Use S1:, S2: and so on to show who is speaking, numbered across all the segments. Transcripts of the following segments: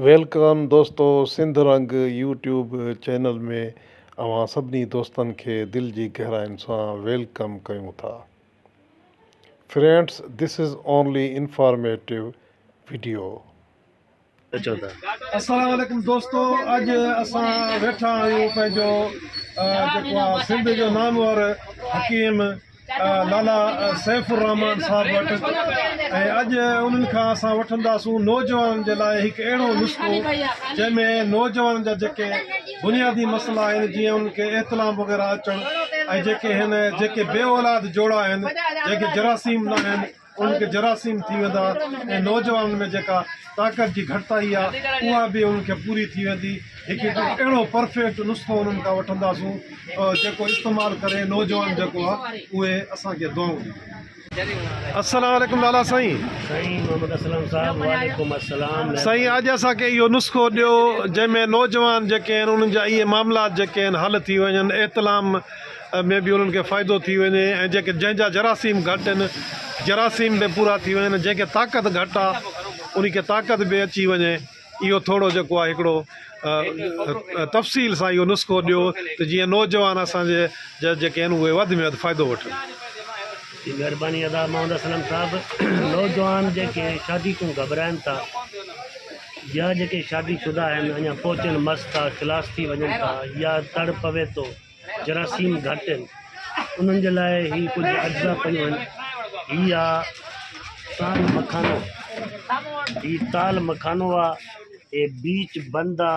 S1: Welcome دوستو سنڌ رنگ YouTube channel ۾ اوهان سڀني دوستن کي دل جي گهراين سان welcome ڪيون ٿا friends this is only informative video.
S2: اچو ٿا.
S3: السلام عليڪم دوستو اڄ اسان ويٺا آهيون پنهنجو جيڪو آ سنڌ جو نامور حڪيم لالا سيف الرحمان صاحب وٽ ۽ اڄ انهن کان اسان وٺنداسون نوجوانن جي لاء هڪ اهڙو نسخو جنهن ۾ نوجوانن جا جيڪي بنيادي مسئلا آهن جيئن انهن کي احتلام وغيره اچڻ ۽ جيڪي هن جيڪي بي اولاد جوڙا آهن جيڪي جراثيم نه آهن انهن کي جراثيم ٿي ويندا ۽ نوجوانن ۾ جيڪا طاقت جي گهٽتائي آ اها به انهن کي پوري ٿي ويندي هڪ اهڙو پرفيڪٽ نسخو انهن کان وٺنداسون جيڪو استعمال ڪري نوجوان جيڪو آ اهي اسان کي دعائون ڏيندا.
S1: السلام عليڪم لالا سائين.
S2: سائين محمد اسلم صاحب وعليڪم السلام.
S1: سائين اڄ اسان کي اهو نسخو ڏيو جنهن ۾ نوجوان جيڪي آهن انهن جا اهي معاملات جيڪي آهن حل ٿي وڃن احتلام ۾ به انهن کي فائدو ٿي وڃي ۽ جيڪي جنهن جا جراثيم گهٽ آهن جراثيم به پورا ٿي وڃن جنهن کي طاقت گهٽ آ انهي کي طاقت به اچي وڃي اهو ٿورو جيڪو آ هڪڙو تفصيل سان اهو نسخو ڏيو ته جيئن نوجوان اسان جي جا جيڪي آهن اهي وڌ ۾ وڌ فائدو وٺن.
S2: جي مهرباني ادا محمد اسلم صاحب نوجوان جيڪي شادي کان گهٻرائن ٿا يا جيڪي شادي شده آهن اڃا پهچن مس ٿا خلاص ٿي وڃن ٿا يا تڙ پوي ٿو جراثيم گهٽ آهن انهن جي لاء هي ڪجهه اجزا پيون آهن هي آ تال مکانو هي تال مکانو آ هي بيچ بند آ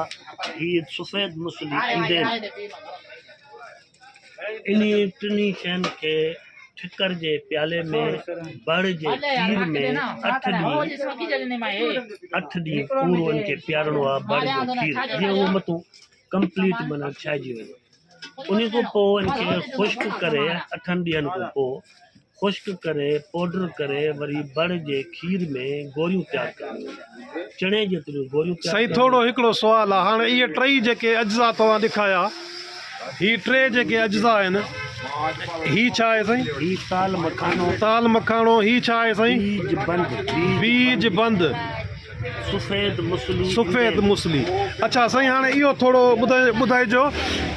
S2: هي سفيد مسلي اندين انهي ٽنهي شين کي ٺڪر جي پيالي ۾ بڙ جي کير ۾ اٺ ڏينهن اٺ ڏينهن پورو ان کي پيارڻو آ بڙ جو کير جيئن اهو متون ڪمپليٽ معنيٰ ڇائجي وڃي انهي کان پوء ان کي خشڪ ڪري اٺن ڏينهن کان پوء خشڪ ڪري پوڊر ڪري وري بڙ جي کير ۾ گوريون تيار ڪرڻيون آهن چڻي جيتريون گوريون تيار
S1: سائين
S2: ڪرڻيون
S1: ٿورو هڪڙو سوال آ هاڻي اهي ٽئي جيڪي اجزا توهان ڏکايا هي ٽي جيڪي اجزا آهن هي ڇا آهي سائين؟
S2: هي تال مکانو.
S1: تال مکانو هي ڇا آهي سائين؟
S2: بيج بند.
S1: بيج بند.
S2: سفيد مصلي
S1: سفيد مصلي اڇا سائين هاڻي اهو ٿورو ٻڌائجو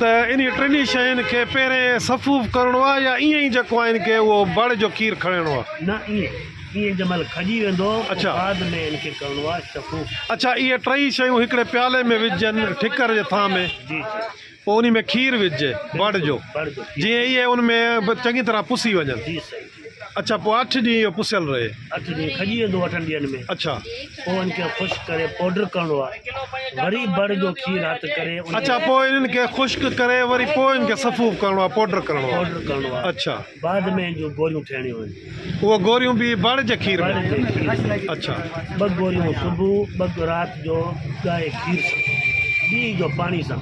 S1: ته انهي ٽنهي شين کي پهرين سفوف ڪرڻو آهي يا ائين ئي جيڪو آهي ان کي اهو بڙ جو کير کڻڻو آهي؟
S2: نه ائين ائين جنهن مهل کڄي ويندو پوء بعد ۾ ان کي ڪرڻو آهي شفوف.
S1: اڇا اهي ٽئي شيون هڪڙي پيالي ۾ وجهجن ٺڪر جي ٿانء ۾
S2: جي جي.
S1: پوء انهي ۾ کير وجهجي بڙ جو جيئن اهي ان ۾ چڱي طرح پسي وڃن.
S2: جي سائين.
S1: اڇا پوء اٺ ڏينهن اهو پسيل رهي.
S2: اٺ ڏينهن کڄي ويندو اٺن ڏينهن ۾.
S1: اڇا.
S2: پوء ان کي خشڪ ڪري پوڊر ڪرڻو آهي. وري بڙ جو کير هٿ ڪري ان.
S1: اڇا پوء انهن کي خشڪ ڪري وري پوء ان کي سفوف ڪرڻو آهي پوڊر ڪرڻو آهي.
S2: پوڊر ڪرڻو آهي.
S1: اڇا.
S2: بعد ۾ ان جون گوريون ٺهڻيون آهن.
S1: اهي گوريون به بڙ جي کير ۾.
S2: بڙ جي کير ۾.
S1: اڇا.
S2: ٻه گوريون صبح ٻه رات جو ڳائي کير سان ڏينهن جو پاڻي سان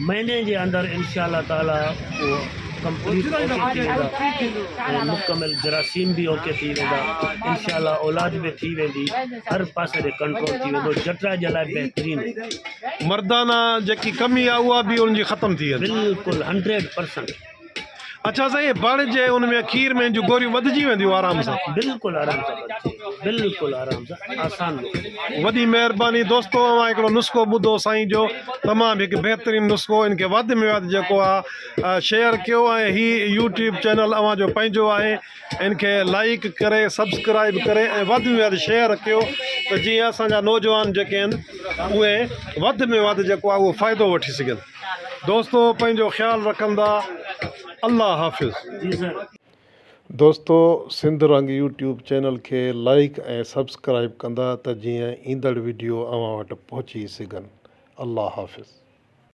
S2: مهيني جي اندر انشاء الله تعالي اهو ڪمپليٽ اوڪي ٿي ويندا ۽ مڪمل جراثيم به اوڪي ٿي ويندا انشاء الله اولاد به ٿي ويندي هر پاسي تي ڪنٽرول ٿي ويندو جٽرا جي لاء بهترين
S1: مردانه جيڪي ڪمي آهي اها به ان جي ختم ٿي ويندي.
S2: بلڪل هنڊريڊ پرسنٽ.
S1: اڇا سائين بڙ جي ان ۾ کير ۾ جون گوريون ٻڌجي وينديون آرام سان.
S2: بلڪل آرام سان ٻڌجي بلڪل آرام سان آسان نسخو.
S1: وڏي مهرباني دوستو اوهان هڪڙو نسخو ٻڌو سائين جو تمام هڪ بهترين نسخو ان کي وڌ ۾ وڌ جيڪو آ شيئر ڪيو ۽ هي يوٽيوب چينل اوهان جو پنهنجو آهي ان کي لائيڪ ڪري سبسڪرائب ڪري ۽ وڌ ۾ وڌ شيئر ڪيو ته جيئن اسان جا نوجوان جيڪي آهن اهي وڌ ۾ وڌ جيڪو آ اهو فائدو وٺي سگهن. دوستو پنهنجو خيال رکندا الله حافظ.
S2: جي سر.
S1: دوستو سنڌ رنگ يوٽيوب چينل کي لائيڪ ۽ سبسڪرائيب ڪندا ته جيئن ايندڙ وڊيو اوهان وٽ پهچي سگهن الله حافظ.